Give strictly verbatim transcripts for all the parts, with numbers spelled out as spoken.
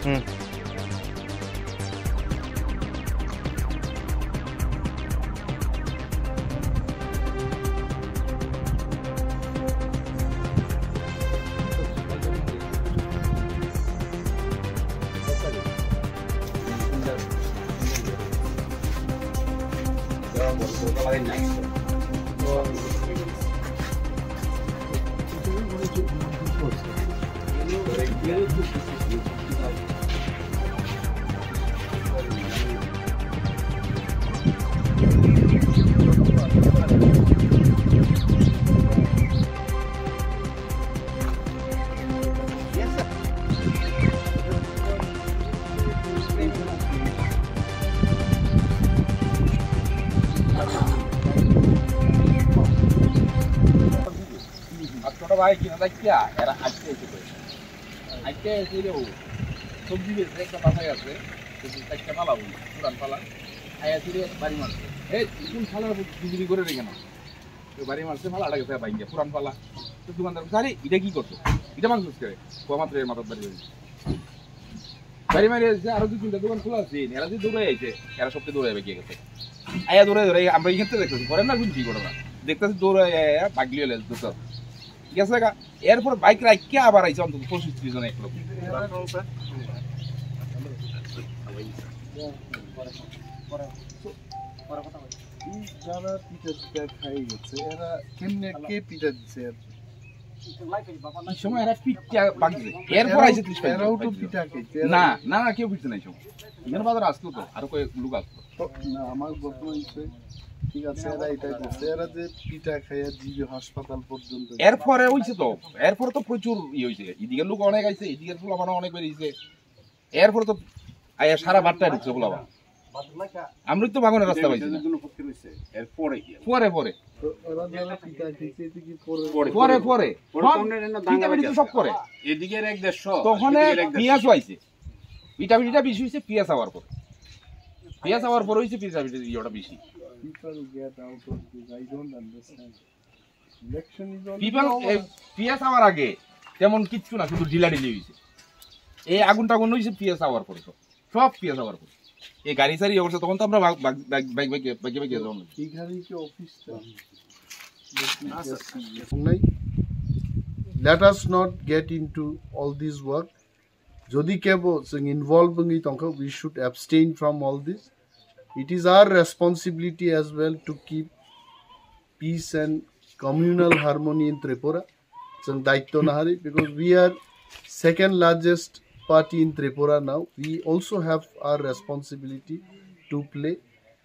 Hmm. আর ছোট ভাই কিনা যাইয়া এরা আজকে এসে করেছে। আজকে এসে রে ও সবজি বেচে একটা বাসায় আছে, সবজি চারটা পালা বলি, পুরান পালা। আয়া ফিরে বাড়ি মারছে। এই কোন শালা বিক্রি করে রেখে না? তো বাড়ি মারছে, পালা আটা গেছে বাইঙ্গে, পুরান পালা। তো দোকানদার বলছে, "আরে, এটা কি করছো? এটা মাংস করে?" ও মাত্র এর মাথার বাড়ি বাড়ি। বাড়ি মারি আছে, আরো দুই তিনটা দোকান খোলা আছে, এরা যে দৌড়ে আইছে, এরা সবকে দৌড়ে বেঁকে গেছে। আয়া দৌড়ে দৌড়ে আমরা এখান থেকে দেখতেছি, পরে না বুঝছি ঘটনা। দেখতেছি দৌড়ে আয়া, আয়া, বাগলি হলে দোকান। ঠিক আছে গা? এরপর বাইক রাখিয়া আবার আইছে অন্তত পঁচিশ ত্রিশ জন একরকম। এই যারা পিঠা টিঠা খাই গেছে, এরা কেমনে, কে পিঠা দিছে? এই সময় এরা পিঠা বাগছে, এরপর এরাও, আইছে ত্রিশ পঁয়ত্রিশ এরাও তো জন। পিঠা খাইছে, এরা না, না, না, কেউ পিঠা নাই সময়। এখানে বাজার আসতো তো, আরো কয়েক লোক আসতো। তো, না, আমার ঘটনা হইছে, ঠিক আছে, এরা এটাই করছে, এরা যে পিঠা খাইয়া জিবি হাসপাতাল পর্যন্ত এরপরে হইছে তো, এরপরে তো প্রচুর ইয়ে হইছে, এদিকে লোক অনেক আইছে, এদিকে পোলাপান অনেক বেরিয়েছে, এরপরে তো আয়া সারা বাট্টায় ঢুকছে পোলাপান। আমরা তো বাগানের রাস্তা পাইছি না। এরপরে কি? পরে, পরে। তো এরা যারা পিঠা খাইছে, এটা কি পরে? পরে, পরে। পরে, পরে। পরে তো অন্যের এনে দাঙ্গা পিঠা পিঠি তো লেগেছে। সব করে। এদিকের এক দেড়শো, তখন এদিকের এক দেড়শো। পিঁয়াজও আইছে। পিঠা পিঠিটা বেশি হইছে পিঁয়াজ হওয়ার পরে। পিঁয়াজ হওয়ার পরে হইছে পিঠা পিঠি ইয়েটা বেশি। People get out of this, I don't understand. Election is already over. People, এই পিঁয়াজ হওয়ার আগে তেমন কিচ্ছু না, শুধু ঢিলাঢিলি হইছে। এই আগুন টাগুন হইছে পিঁয়াজ হওয়ার পরে সব। সব পিঁয়াজ হওয়ার পরে। এই গাড়ি সারি অবস্থা তখন তো আমরা বাগ-, বাগ-, বাগ-, বাগ-, বাগ-, বাগে বাগে যাওয়া লাগে। এখানে কি অফিসটা? নাই। Let us not get into all this work. Jodi kebo chwng involve wngwi tongkha, we should abstain from all this. It is our responsibility as well to keep peace and communal harmony in Tripura. Chwng daityo nahari, because we are second largest party in Tripura now. We also have our responsibility to play.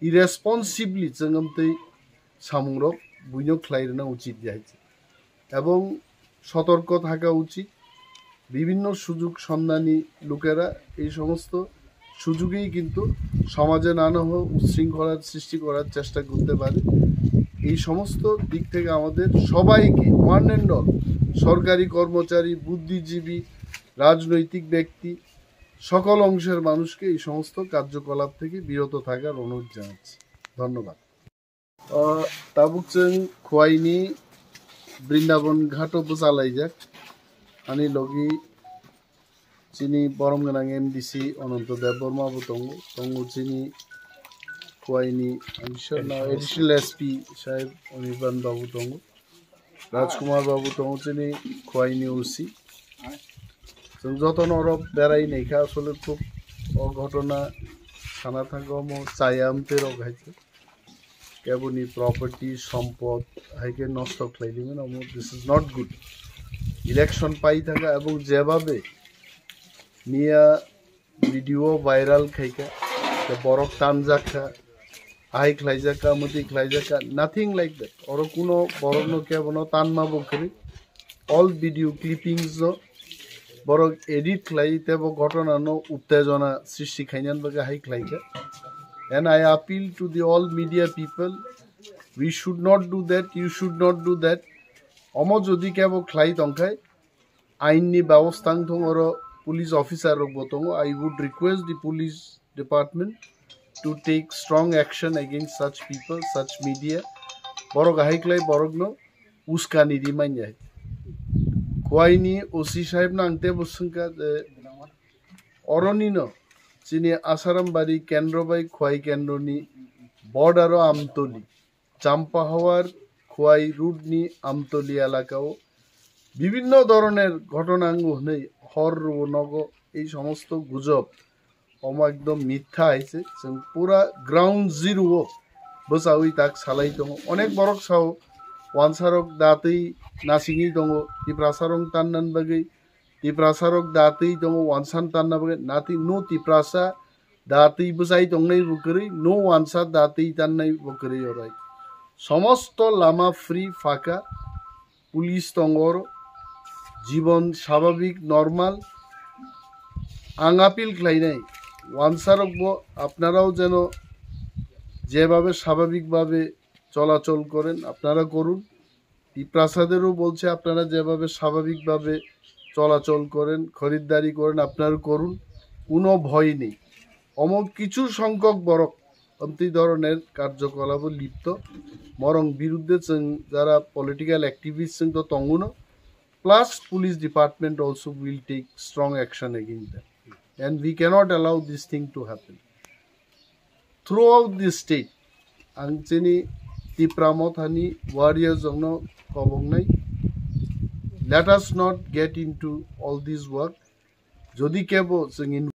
Irresponsibly chwng amtwi samungrok buino khlai rwna uchit ya hai. Ebong sotorko thaka uchit. Bibhinno sujog sonnyani lokera ei somosto সুযোগেই কিন্তু সমাজে নানা উচ্ছৃঙ্খলার সৃষ্টি করার চেষ্টা করতে পারে। এই সমস্ত দিক থেকে আমাদের সবাইকে, ওয়ান অ্যান্ড অল, সরকারি কর্মচারী, বুদ্ধিজীবী, রাজনৈতিক ব্যক্তি, সকল অংশের মানুষকে এই সমস্ত কার্যকলাপ থেকে বিরত থাকার অনুরোধ জানাচ্ছি। ধন্যবাদ। O tabuk chwng Khwaini Brindaban ghato bwchalaijak. Ani logi chini borom gwnang M D C Ananto Debbarma bo tongo, tongo chini Khwaini, I'm sure now, additional S P saheb Anirban babu tongo, Rajkumar babu tongo chini Khwaini O C. Chwng jotono oro berai naikha, asole khub o ghotona sana thangkha omo chaya amtwi rok hai khe. Keboni property, sompot hai khe nosto khlai limani omo, this is not good. Election pai thangkha ebong jebabe miya video viral khaikha, tei borok tanjakha, ahai khlaijakha, muti khlaijakha, nothing like that. Oro kuno borokno kebono tanma bo kwrwi. All video clippings no borok edit khlai tei bo ghotona no uttejona srishti khainani bagwi hai khlaikha. And I appeal to the all media people, we should not do that, you should not do that. Omo jodi kebo khlai tongkhai, ain ni bebosta wng thung, oro police officer rok bo tongo. I would request the police department to take strong action against such people, such media. borok ahai khlai borokno uskani rimanya. Khwaini O C sahebno ang tebo swngkha je oronino chini Asarambari kendro bai Khwai kendroni border-o Amtoli, Champahawar Khwai road-ni Amtoli elakao bibhinno dhoroner ghotona wngo hwnwi hor rwo nogo ei somosto gujob. Omo ekdom mitha hai se, chwng pura ground zero o bwchaui tak salai tongo. Onek borok sao, wansarok datwi nasingwi tongo, Tiprasarok tannan bagwi, Tiprasarok datwi tongo, wansan tanna bagwi, nati no Tiprasa datwi bwchai tongnai bo kwrwi, no wansa datwi tannai bo kwrwi orai. Somosto lama free phaka, police tongo oro, jibon স্বাভাবিক normal. Ang appeal khlainai, wansarokbo আপনারাও যেন যেভাবে স্বাভাবিকভাবে চলাচল করেন, আপনারা করুন। টিপ্রাসাদেরও বলছে, আপনারা যেভাবে স্বাভাবিকভাবে চলাচল করেন, খরিদ্দারি করেন, আপনারা করুন, কোনো ভয় নেই। অমন কিছু সংখ্যক বরক অন্তি ধরনের কার্যকলাপে লিপ্ত, বরং বিরুদ্ধে চং-, যারা political activist চং তো তঙ্গুনো, plus police department also will take strong action against them. And we cannot allow this thing to happen. Throughout the state, ang chini Tipra Mothani warriors rokno kobongnai, let us not get into all this work. Jodi kebo chwng